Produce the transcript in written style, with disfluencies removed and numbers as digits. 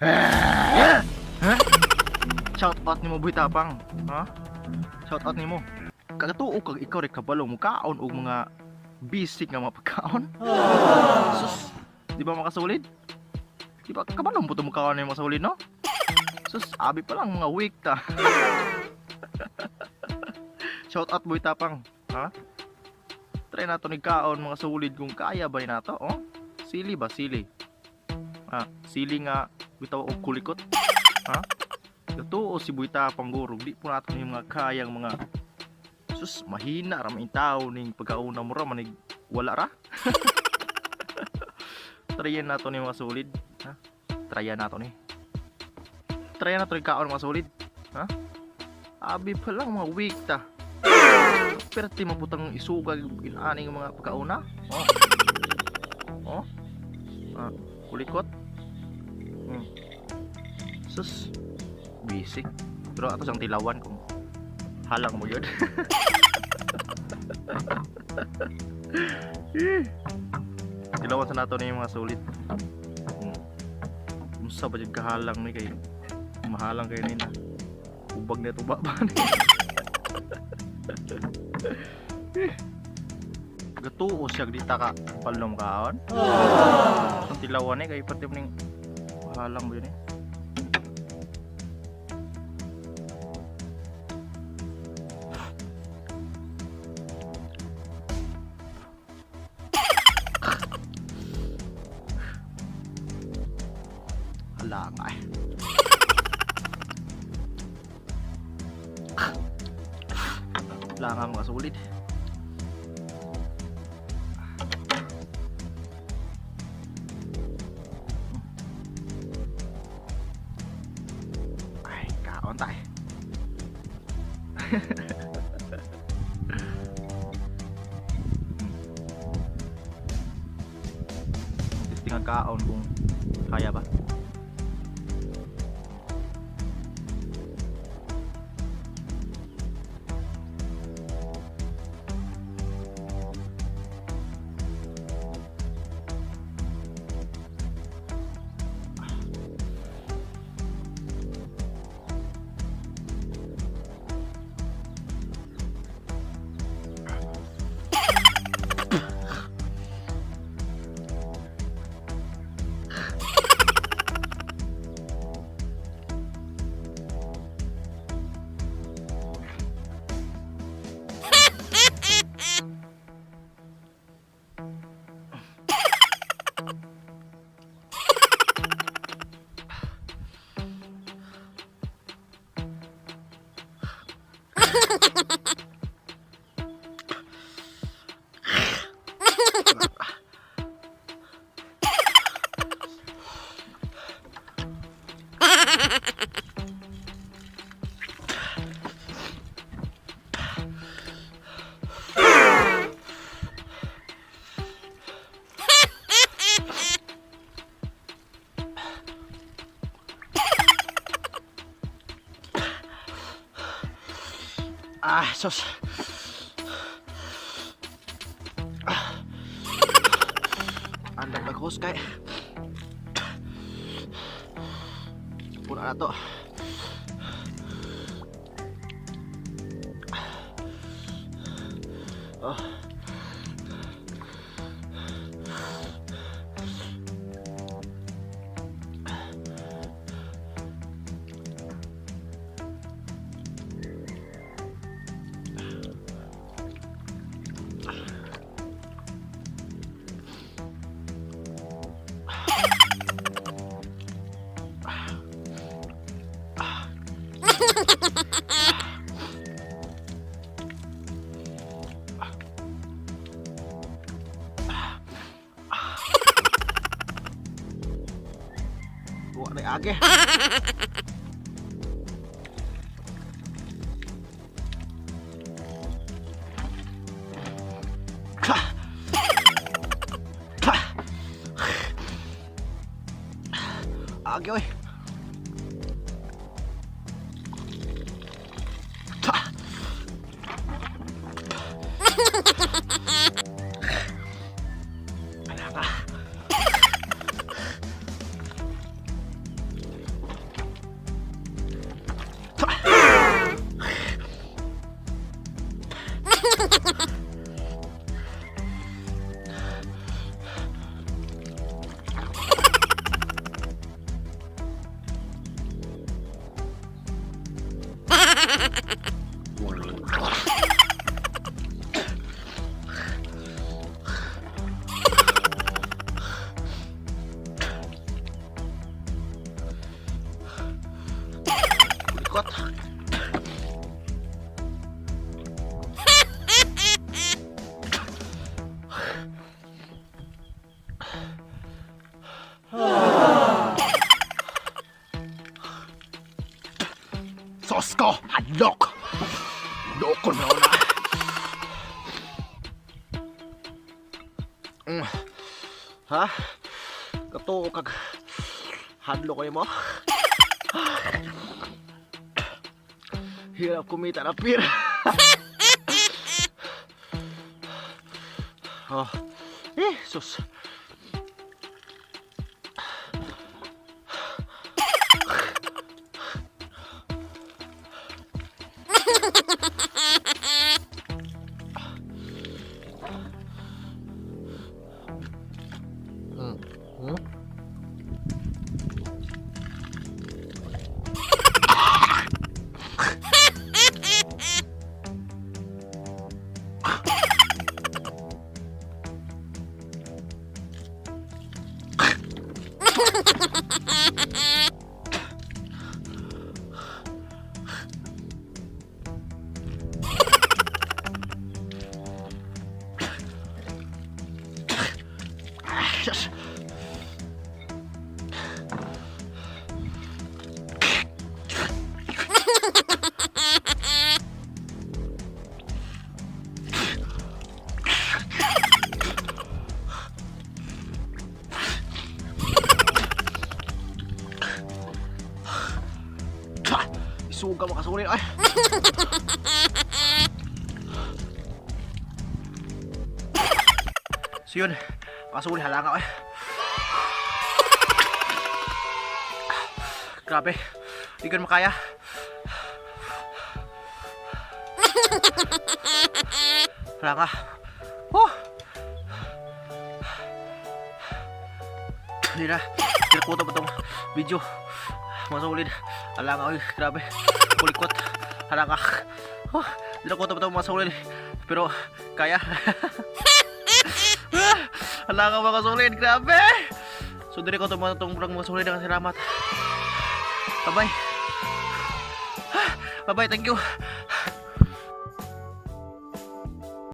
Ha? Shout out nimo, Boy Tapang. Ha? Shout out nimo. Kagatuo kag ikaw ray kabalo mukaon og mga basic nga mga pagkaon. Sus, di ba makasulid? Di ba kabalo mo to mukaon ni mga sulid, no? Sus, abi pa lang mga weak ta. Shout out, Boy Tapang. Ha? Try nato ni kaon, mga sulid, kung kaya ba ni nato, oh? Sili ba sili? Ah, sili nga bitaw og kulikot. Ha? Totoo si Boy Tapang guro, di po nato ni mga kayang mga. Sus, mahina ra man tao ning pagkauna mo ra manig wala ra. Tryan nato ni, mga solid, ha? Tryan nato ni. Tryan nato ni kaon, mga solid, ha? Abi pa lang mga weak ta. Perti maputang isugag inani nga mga pagkauna. Oh. Oh. Ah, kulikot. Sus. Basic. Pero ato sang tilawan kung halang mo yun. Eh. Tilawan sa nato ni, mga sulit. Unsa ba jud kahalang ni kay mahalang kayo ni na. Ubag na tuba ba ni? Eh. Gatuo siya di ta ka palom kaon. Ang tilawan ni kay pati ning halang mo yun eh. Hala nga eh. Wala nga, mga solid. Ay, kaon tayo. Testing ang kaon kung kaya ba. Ah, sus. Ah. Andam nag-host kay. Puna na to. Oh. Wa na age. Ka. Ka. Age oy. Ta. Ala ka. Kulikot. Sos ko, hadlok. Loko na na. Ha? Katuo kag hadlok kayo mo? Hirap kumita na pira. Oh. Eh, sus. Sus. Isuga makasunin ay. So yun, makasuli halanga ay. Grabe, di ko na makaya. Halanga. Oh! Hindi na, kinakuta pa tong video. Mga solid. Halanga, oy, grabe. Kulikot. Halanga. Oh, di na ko ito mga solid. Pero, kaya. Halanga mga solid, grabe. So, dire ko ito mga itong vlog mga solid. Salamat. Bye-bye. Bye-bye, thank you.